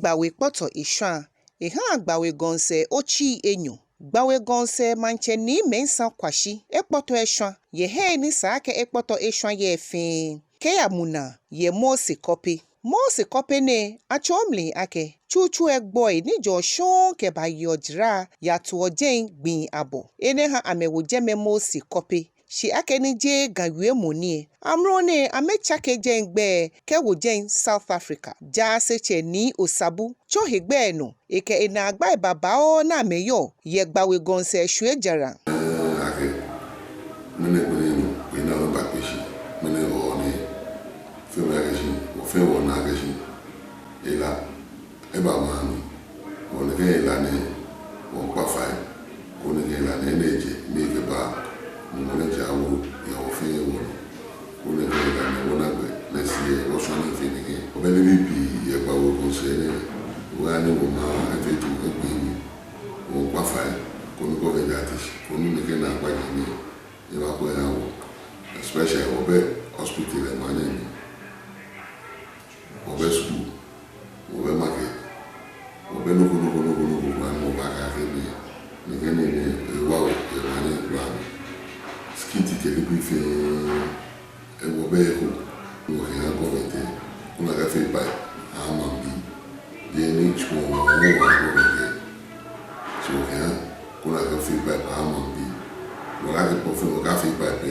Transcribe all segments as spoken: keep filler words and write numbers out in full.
Gbawe kpɔtɔ eshwã. Ehaa Gbawe Gɔŋsɛɛ otsii enyɔ. Gbawe Gɔŋsɛɛ maŋtsɛ Nii Mensah Kwashi ekpɔtɔ eshwã yɛ hei ni sa akɛ ekpɔtɔ eshwã yɛ fɛɛ. Kɛya muna yɛ Mose Kɔpe. Mose Kɔpe nɛɛ atsɔɔ mli akɛ tsutsu egbɔi ni jɛɔ shɔŋŋ kɛbayeɔ jara yatoɔ jɛi gbii abɔ. Enɛ ha amɛwo jɛmɛ Mose Kɔpe. Shi akɛni jeee Ga wiemɔ ni lɛ, amrɔ nɛɛ amɛtsake jɛi gbɛi kɛwo jɛi South Africa. Jaasetsɛ Nii Osabu tsɔ hegbɛ nɔ, ekɛ enaagbai babaoo ni amɛyɔɔ yɛ Gbawe Gɔŋsɛɛ shwie jara. Akɛ, mɛni gbɛnɛ nɔ, gbɛ naa wɔbakpe shi, mɛni hewɔ ni, fɛɛ mɔ akɛ shi, wɔfɛɛ wɔna akɛ shi, ela, eba maŋ mli. Wɔ nɛkɛ hela nɛɛ, wɔkpa fai, koni nɛkɛ hela nɛɛ ni ejɛ, ni ekɛba, mɔ nɛɛ ja wo, yɛ wɔfɛɛ wɔnɔ. Koni nɛkɛ hela nɛɛ wɔna gbɛ, ni shi yɛ, wɔsumɔɔ ni afee nɛkɛ. Wɔbɛ nibii pii yɛ Gbawe Gɔŋsɛɛ nɛɛ, wɔya ni wɔmaŋ efee too, egbee mli. Wɔkpa fai, koni government ati shi, koni nɛkɛ naagba jɛ nɛɛ, ebakwɛ eha wɔ. Especially wɔbɛ hospital yɛ maŋ nɛɛ mli. Wɔbɛ school, wɔbɛ market, wɔbɛ nɔ ko nɔ ko nɔ ko nɔ ko kwraa ni wɔbaakɛɛ akɛ nɛkɛ nɛɛ nɛɛ ewa wɔ yɛ maŋ nɛɛ kwraa. Street kɛ nibii fɛɛ, eh, wɔbɛ eko, wɔkɛha government, koni akɛfee pipe aha maŋbii. Jeee ni tsuɔ wɔ wɔ wɔ government. So wɔkɛha, koni akɛfee pipe aha maŋbii. Wɔkɛɛ akɛ kpɔ fɛɛ wɔkɛfee pipe,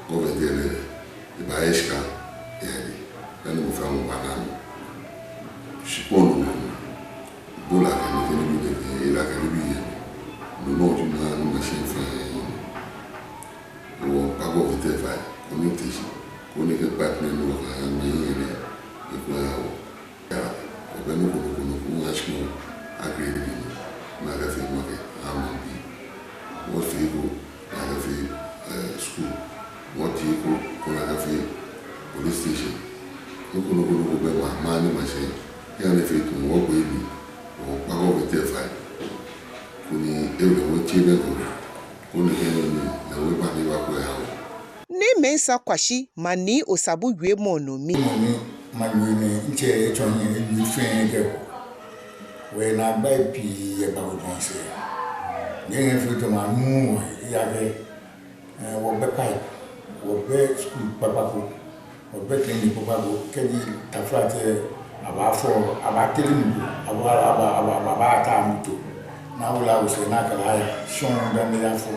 government lɛ, ebaye shika, eyadi. Dani mɔ fɛɛ mɔ baana nɔ. Shikpɔŋ nɔ nɔ. Bola kɛ nɛkɛ nibii nɛɛ, hela kɛ nibii yɛ. No nɔ ji maŋ nɔ machine fɛɛ. Wɔkpa government fai, koni ete shi, koni nɛkɛ pipe nɛɛ ni wɔkɛha maŋ nɛɛ, ekwɛ eha wɔ. Ya, wɔbɛ nɔ ko nɔ ko nɔ ko, wɔya shikpɔŋ, akɛ nibii nɛɛ, ni akɛfee market, aha maŋbii. Wɔfee eko, ni akɛfee, eh, school. Wɔtee eko, koni akɛfee police station. Nɔ ko nɔ ko nɔ ko bɛ maŋ, maŋ nɛɛ machine. Eha ni efee too, wɔgbee mli, wɔkpa government fai. Koni ewule wɔtsɛ bɛ ko, koni nɛkɛ nɛɛ ni, ni wɔba ni wɔbakwɛ eha wɔ. Nii Mensah Kwashi ma Nii Osabu wiemɔ nɔ mli. Mɔ ni mawie nɛɛ, mitsɛ etsɔ hiɛ, ewie fɛɛ kɛ. Wɔyɛ naagbai pii yɛ Gbawe Gɔŋsɛɛ. Ni ehe fee too maŋ nɛɛ, eya kɛ, eh, wɔbɛ pipe, wɔbɛ school kpakpa ko, wɔbɛ clinic kpakpa ko, kɛji taflatsɛ, abaafɔ, abaatere mɔ ko, abaa, abaa, abaa, abaa, abaata mɔ ko. Ni awo lɛ awo sɛɛ ni akɛ lɛ aya, shɔŋŋ dani eyafɔ.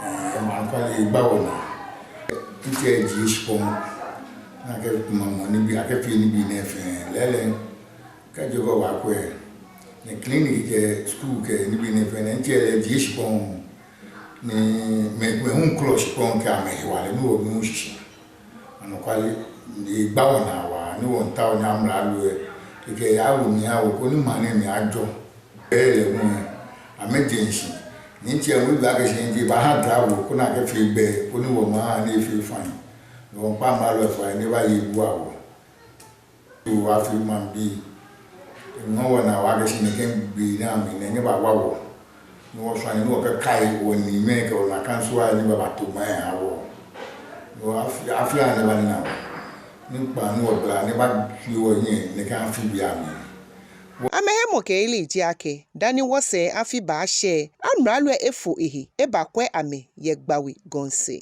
Eh, maŋ kpale egba wɔnaa. Mitsɛ ejie shikpɔŋ, ni akɛ kuma mɔ nibii, akɛfee nibii nɛɛ fɛɛ. Lɛɛlɛŋ, kɛji okɛbaakwɛ, ni clinic kɛ school kɛ nibii nɛɛ fɛɛ, ni mitsɛ lɛ ejie shikpɔŋ, ni mɛi, mɛi hu kɔlɔ shikpɔŋ kɛ amɛhewalɛ ni wɔmiiwo shishi. Anɔkwale, egba wɔnaa waa, ni wɔmiitao ni amralo lɛ, ekɛ eyawo mli aha wɔ, koni maŋ nɛɛ mli ajɔ. Bɛ lɛ hu, amɛje shishi. Ni mitsɛ hu ebi akɛ shi eji ebaaha dra wɔ, koni akɛfee gbɛ, koni wɔmaŋ lɛ afee fine. Ni wɔmiikpa amralo lɛ fai, ni ebaye ebua wɔ. Wɔ afi maŋbii. Eŋɔɔ wɔnaa waa akɛ shi nɛkɛ gbii nɛɛ amli nɛɛ, nyɛbawa wɔ. Ni wɔsumɔ ni wɔkɛkai wɔniimɛi kɛ wɔnaakansowai ni baabato maŋ lɛ aha wɔ. Ni wɔ afi, afi nɛɛ baana wɔ. Ni kpaa ni wɔgbala ni baafee wɔhiɛ nɛkɛ afi bii amli. Amɛhemɔkɛyeli ji akɛ, dani wɔsɛɛ afi baashɛ, amralo lɛ efo ehe, ebakwɛ amɛ yɛ Gbawe Gɔŋsɛɛ.